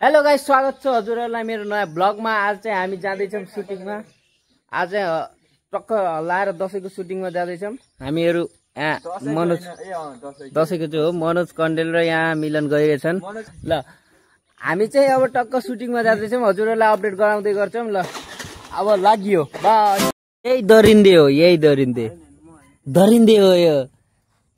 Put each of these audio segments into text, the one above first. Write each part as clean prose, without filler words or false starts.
Hello guys, स्वागत छ हजुरहरुलाई मेरो नयाँ ब्लगमा। आज चाहिँ हामी जाँदैछौँ सुटिङमा। आज टक्क लाएर दशैंको सुटिङमा जाँदैछौँ हामीहरू। यहाँ मनोज दशैंको चाहिँ हो, मनोज कण्डेल र यहाँ मिलन गइरहेछन्। ल हामी चाहिँ अब टक्क सुटिङमा जाँदैछौँ, हजुरहरुलाई अपडेट गराउँदै गर्छौँ। ल अब लाग्यो, बाइ। यही दरिन्दे हो, यही दरिन्दे हो यो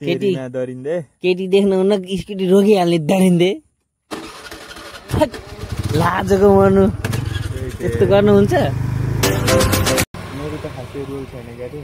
केटी। केटी देख्नुहुन्न, स्कुटी रोकिहाल्ने दरिन्दे। लाजको मर्नु यस्तो गर्नुहुन्छ? मेरो त खासै रोल छैन गाडी।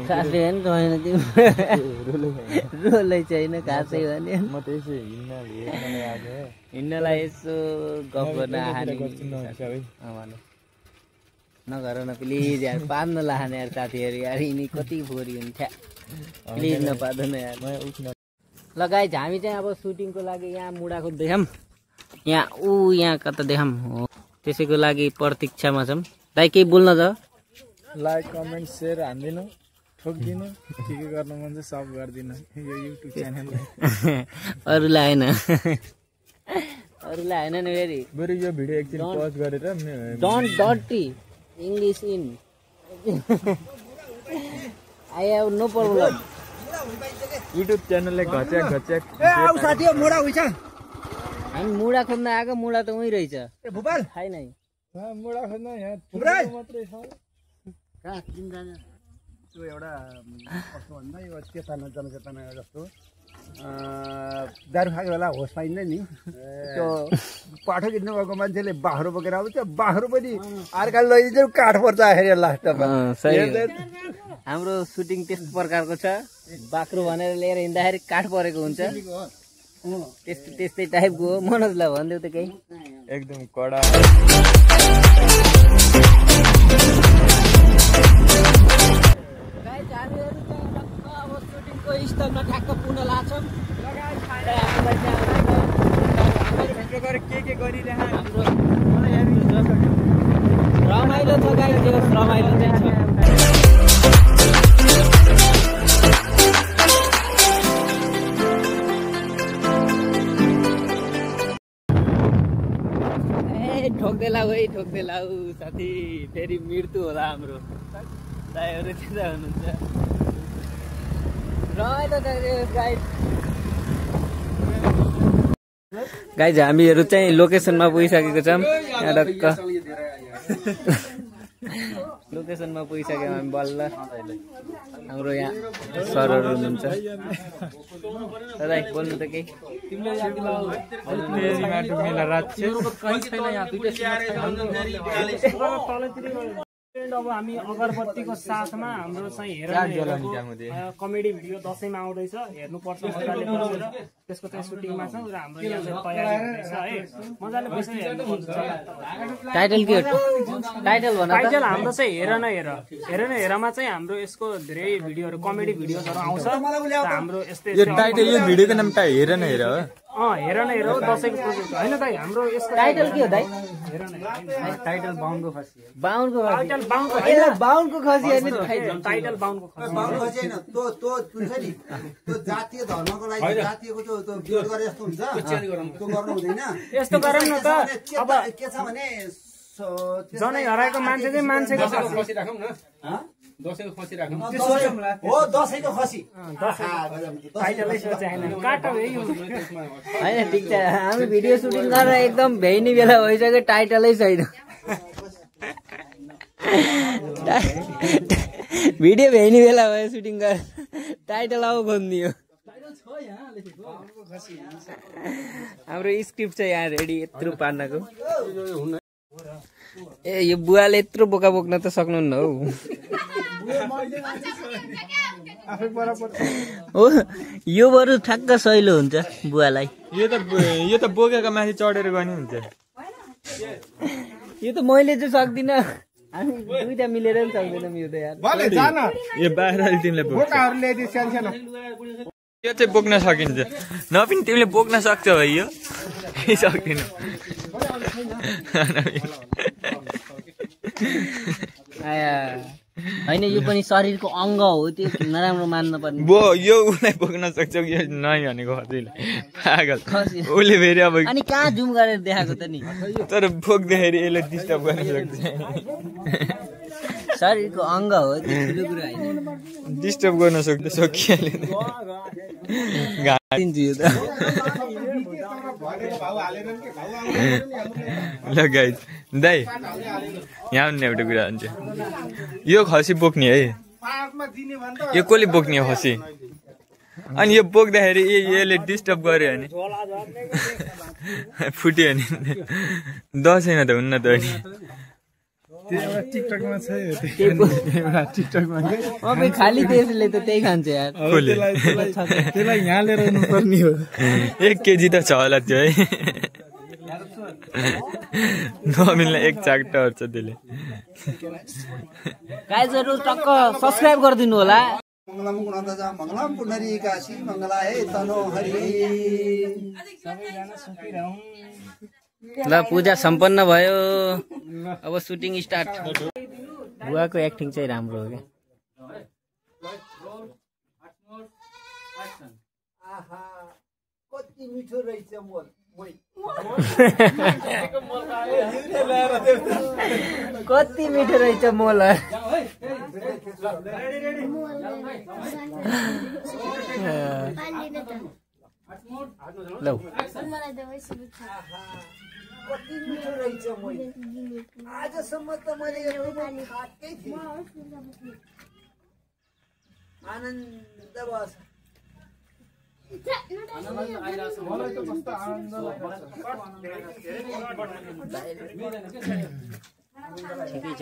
खासै होइन रोलै छैन खासै भने। म त्यसै हिँड्नलाई यसो गफ गर्न नगर न प्लिज यार, पार्न लाने यार साथीहरू यार। यिनी कति फोरी हुन्छ, प्लिज नपार्दैन यार। ल गाइज, हामी चाहिँ अब सुटिङको लागि यहाँ मुडा खोज्दैछौँ। यहाँ कता देखाम हो, त्यसैको लागि प्रतीक्षामा छौँ। दाइ केही बोल्न छ? लाइक कमेन्ट सेयर हान्दिनु, ठोक्दिनु, के गर्नु मन छ सब गर्दिनु यो युट्युब च्यानललाई। अरूलाई होइन नि फेरि। बरु यो भिडियो एकछिन पज गरेर don't dirty English in I have no problem. YouTube च्यानललाई घच्याक आउ साथी हो मुडा हुन्छ। हामी मुडा खोज्न आएको, मुडा त उही रहेछ। ए भोपाल थाहै नै मुडा खोज्न यहाँ मात्रै छ। कहाँ किन जाने त्यो एउटा कस्तो भन्दा यो चेतना जनचेतना जस्तो दारु खाएको बेला होस पाइँदैन नि। त्यो पाठो किन्नु भएको मान्छेले बाख्रो बोकेर आउँछ, बाख्रो पनि अर्काले लैदिन्छ, काठ पर्छ आखिर लास्टमा। हाम्रो सुटिङ त्यस्तो प्रकारको छ। बाख्रो भनेर लिएर हिँड्दाखेरि काठ परेको हुन्छ, त्यस्तै टाइपको हो। मनोजलाई भनिदेऊ त केही। एकदम कडा अब सुटिङको स्थलमा ठ्याक्क पुग्न लाग्छौँ। के गरिरहेको रमाइलो छ गाइस, रमाइलो चाहिँ छ। ठोक्दै लाऊ साथी, फेरि मृत्यु होला हाम्रो। दाइहरू त्यता हुनुहुन्छ। रमाइलो गाइज, हामीहरू चाहिँ लोकेसनमा पुगिसकेको छौँ। लोकेसनमा पुगिसक्यौँ हामी बल्ल। हाम्रो यहाँ सरहरू हुनुहुन्छ। दाइ बोल्नु त केही। अब हामी अगरबत्तीको साथमा हाम्रो चाहिँ हेरेर कमेडी भिडियो दशैंमा आउँदैछ, हेर्नुपर्छ मजाले बसेर। त्यसको चाहिँ सुटिङमा छौँ र हाम्रो यहाँ चाहिँ तयारी हुँदैछ है। मजाले बसेर हेर्नुपर्छ। टाइटल के हो? टाइटल हाम्रो चाहिँ हेर न हेरमा चाहिँ हाम्रो यसको धेरै भिडियोहरू, कमेडी भिडियोजहरू आउँछ। हाम्रो यस्तै यो भिडियोको नाम त हेर न हेर हो। हेर न हेर हो, दशैंको प्रोजेक्ट होइन दाइ। हाम्रो यसको टाइटल के हो दाइ? टाइटल बाहुनको खसी। बाहुनको खसी टाइटल बाहुनको टाइटल बाहुनको खसी होइन, त्यो हुन्छ नि, त्यो जातीय धर्मको लागि जातीयको त्यो विरोध गरे जस्तो हुन्छ। त्यो गर्नु हुँदैन। यस्तो गरौँ न त। अब के छ भने जनै हराएको मान्छे चाहिँ मान्छेको खसी राखौँ न। दशैंको खसी राखौँ हो, दशैंको खसी। टाइटलै सोचेन काट होइन, ठिक छ। हामी भिडियो सुटिङ गरेर एकदम भ्याइने बेला भइसक्यो, टाइटलै छैन। भिडियो भ्याइने बेला भयो, सुटिङ गरेर टाइटल अब खोज्ने हो। हाम्रो स्क्रिप्ट चाहिँ यहाँ रेडी, यत्रो पार्नको। ए यो बुवाले यत्रो बोका बोक्न त सक्नुहुन्न हौ। हो, यो बरु ठ्याक्क सहिलो हुन्छ बुवालाई। यो त बोकेको माथि चढेर गर्ने हुन्छ। यो त मैले चाहिँ सक्दिनँ, हामी दुईटा मिलेर पनि सक्दैनौँ यो त यार। यो बाहिर तिमीले यो चाहिँ बोक्न सकिन्छ। नपिन तिमीले बोक्न सक्छ भाइ, यो सक्दिन। होइन यो पनि शरीरको अङ्ग हो त्यो नराम्रो मान्न पर्ने यो उसलाई बोक्न सक्छौ यो नै भनेको हजुरलाई पागल उसले फेरि अब अनि कहाँ जुम गरेर देखाएको त नि तर बोक्दाखेरि यसले डिस्टर्ब गर्न सक्छ शरीरको अङ्ग हो त्यो ठुलो कुरा होइन डिस्टर्ब गर्न सक्छ सकिहाल्यो ल गाइज दाइ यहाँ आउनु एउटा कुरा हुन्छ यो खसी बोक्ने है यो कसले बोक्ने हो खसी अनि यो बोक्दाखेरि यसले डिस्टर्ब गर्यो भने फुट्यो भने दसैँमा त हुन्न त अनि टिकटकमा छ टिकटकमा अब खाली त्यसले त त्यही खान्छ यार त्यसलाई यहाँ लिएर आउनुपर्ने हो 1 केजी त छ होला त्यो है नमिल्ने एक चाक्टा हर्छ त्यसले गाइजहरु टक्क सब्स्क्राइब गरिदिनु होला मंगलम गुणदजा मंगलम पुनरीकाशी मंगला हे तनो हरि सबैजना सुखिरहौं ल पूजा सम्पन्न भयो अब सुटिङ स्टार्ट बुवाको एक्टिङ चाहिँ राम्रो हो के आहा कति मिठो रहेछ मोल कति मिठो रहेछ मोल लौ कति मिठो रहेछ मोल आजसम्म त मैले यो खाएकै थिएँ आनन्द बस ठिकै छ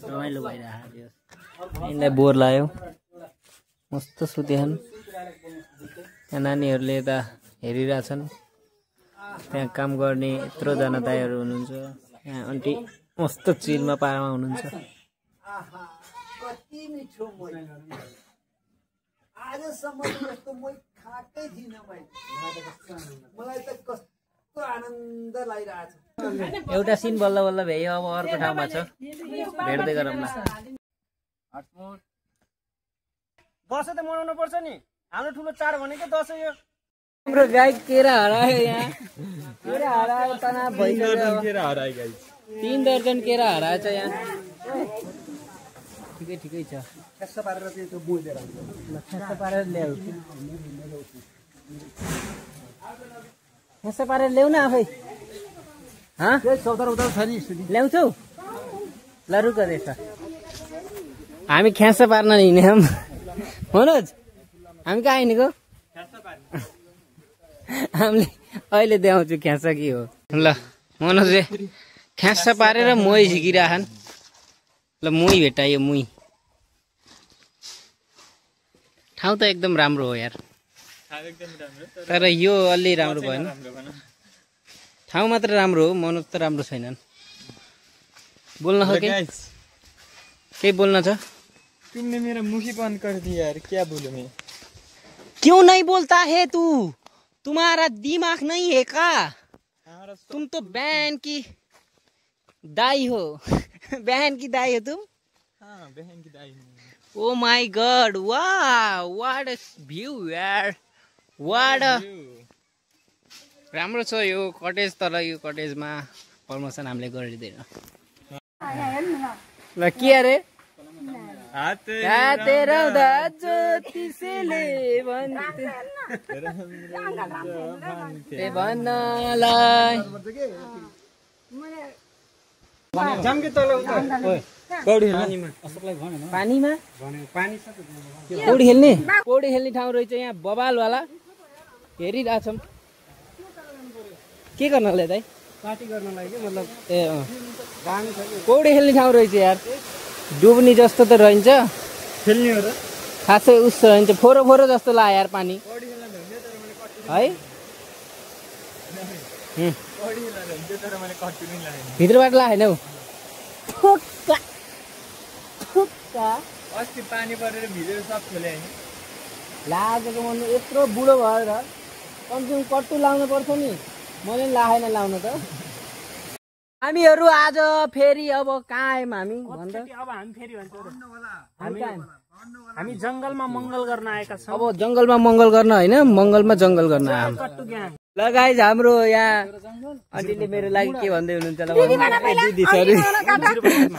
रमाइलो भइरहेको यिनलाई बोर लाग्यो मस्त सुतेछन् त्यहाँ नानीहरूले यता हेरिरहेछन् त्यहाँ काम गर्ने यत्रोजना दाइहरू हुनुहुन्छ यहाँ आन्टी मस्त चिलमा पारमा हुनुहुन्छ कति मिठो मोल आजसम्म यस्तो मोल खाएकै थिइनँ मलाई त कस्तो आनन्द लागिरहेछ एउटा सिन बल्ल बल्ल भ्यायो अब अर्को ठाउँमा छ भेट्दै गरौँला दसैँ त मनाउनु पर्छ नि हाम्रो ठुलो चाड भनेको दसैँ यो हाम्रो गाई केरा हरायो यहाँ केरा हरायो तनाव भइसक्यो 3 दर्जन केरा हराएछ यहाँ ठिकै छ यस्तो पारेर चाहिँ त्यो बोलेर यस्तो पारेर ल्याऊ यस्तो पारेर ल्याउ न आफै सौदार उदार छ नि ल्याउँछौ ल रुक रहेछ हामी ख्यास पार्न हिँड्यौँ मनोज हामी कहाँ हिँडेको हामीले अहिले देखाउँछु ख्यास के हो ल मनोजले ख्यास पारेर मोही झिकिराखन् ल मोही भेटायो मोही ठाउँ त एकदम राम्रो हो यार तर यो अलि राम्रो भएन ठाउँ मात्र राम्रो हो मनोज त राम्रो छैनन् बोल्न हो के बोल्न छ तुमने मेरा मुखी बंद कर दिया यार क्या बोलूं मैं क्यों नहीं बोलता है तू तुम्हारा दिमाग नहीं है का तुम तो बहन की दाई हो बहन की दाई हो तुम हाँ बहन की दाई ओ माय गॉड वाह व्हाट अ भ्यू यार व्हाट राम्रो छ यो कटेज तर यो कटेजमा प्रमोसन हामीले गरिदिदैन ल के अरे हाते रौदा ज्योतिषले भन्थे भन्नलाई पानीमा पौडी खेल्ने ठाउँ रहेछ यहाँ बबालवाला हेरिरहेछौँ के गर्नलाई दाइ पार्टी गर्नलाई के मतलब ए पौडी खेल्ने ठाउँ रहेछ यार डुब्ने जस्तो त रहन्छ खेल्ने हो र खासै उस रहन्छ फोरो फोरो जस्तो लाग्यो यार पानी है भित्रबाट लागेन हौ अस्ति पानी परेर भिजेर सब खोले हैन लागेको मन यत्रो बुढो भएर कमसेकम कट्टु लाउनु पर्छ नि मैले लाएन लाउन त हामीहरू आज फेरि अब कहाँ आयौँ हामी भन्दा अब हामी फेरि भन्छौँ हामी जङ्गलमा मङ्गल गर्न आएका छौँ। अब जङ्गलमा मङ्गल गर्न होइन मङ्गलमा जङ्गल गर्न आयौँ। ल गाइज हाम्रो यहाँ आन्टीले मेरो लागि के भन्दै हुनुहुन्छ ल दिदी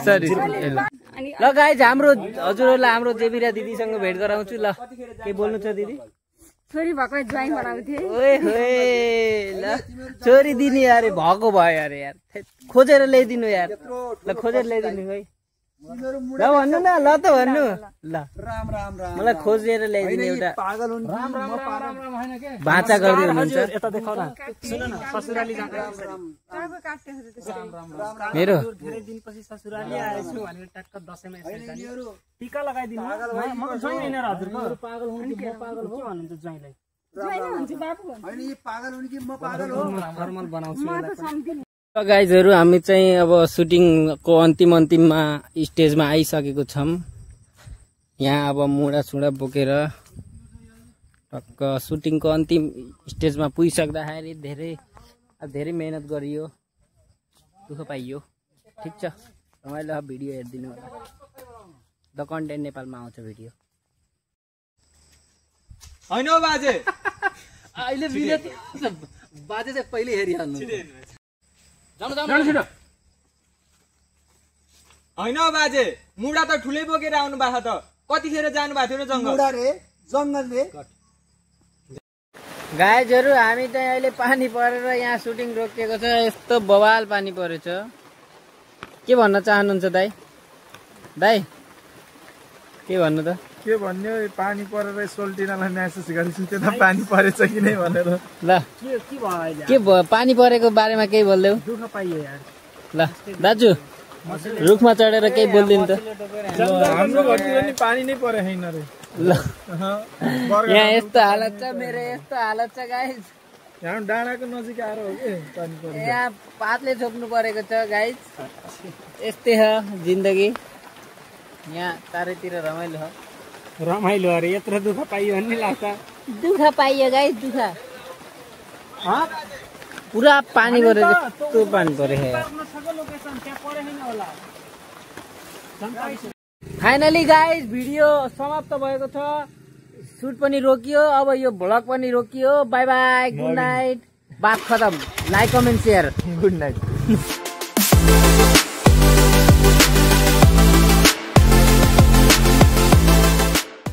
सरी ल गाइज हाम्रो हजुरहरूलाई हाम्रो जेबिरा दिदीसँग भेट गराउँछु ल के बोल्नु छ दिदी छोरी भएको ज्वाइन बनाउँथे ओए होए ल छोरी दिने अरे भएको भयो अरे यार खोजेर ल्याइदिनु यार ल खोजेर ल्याइदिनु है ल भन्नु न ल त भन्नु ल मलाई खोजेर ल्याइदिनु एउटा बाचा गर्दै हुनुहुन्छ यता देखाउ न सुन न ससुराली जाँदा मेरो धेरै दिनपछि ससुराली आएछु भनेर टक्क दशैंमा यसरी जाने टीका लगाइदिनु म ज्वाइन हैन र हजुरको पागल हुनु कि म पागल हो भन्नुहुन्छ ज्वाइनलाई ज्वाइन हुन्छ बाबु होइन यी पागल हुन् कि म पागल हो फर्मल बनाउँछु गाइजहरू हामी चाहिँ अब सुटिङको अन्तिममा स्टेजमा आइसकेको छौँ। यहाँ अब मुढा सुडा बोकेर टक्क सुटिङको अन्तिम स्टेजमा पुगिसक्दाखेरि धेरै मेहनत गरियो दुःख पाइयो। ठिक छ रमाइलो भिडियो हेरिदिनु होला द कन्टेन्ट नेपालमा आउँछ भिडियो होइन बाजे अहिले बाजे चाहिँ पहिले हेरिहाल्नु होइन बाजे मुढा त ठुलै बोकेर आउनु भएको त कतिखेर जानु भएको थियो न जङ्गल रे गाइजहरू हामी चाहिँ अहिले पानी परेर यहाँ सुटिङ रोकिएको छ। यस्तो बवाल पानी परेछ। के भन्न चाहनुहुन्छ दाइ के भन्नु त के भन्यो पानी परेर सोल्टिनालाई म्यासेज गरेछु त्यता पानी परेछ कि नै भनेर ल के भयो पानी परेको बारेमा केही बोल्दै दुःख पाइयो यार ल दाजु रुखमा चढेर केही बोल्दिनु त हाम्रो घरतिर नि पानी नै परे छैन रे ल यहाँ यस्तो हालत छ मेरो यस्तो हालत छ गाइज यहाँ डाँडाको नजिक आएर हो कि पानी परे यहाँ पातले छोप्नु परेको छ गाइज यस्तै छ जिन्दगी यहाँ चारैतिर रमाइलो अरे यत्रो दुःख पाइयो भन्ने लाग्छ दुःख पाइयो गाइज दुःख पुरा पानी परेको यस्तो पानी परेको फाइनली गाइज भिडियो समाप्त भएको छ। सुट पनि रोकियो अब यो भ्लग पनि रोकियो। बाई बाई गुड नाइट बात खतम like comment share good night.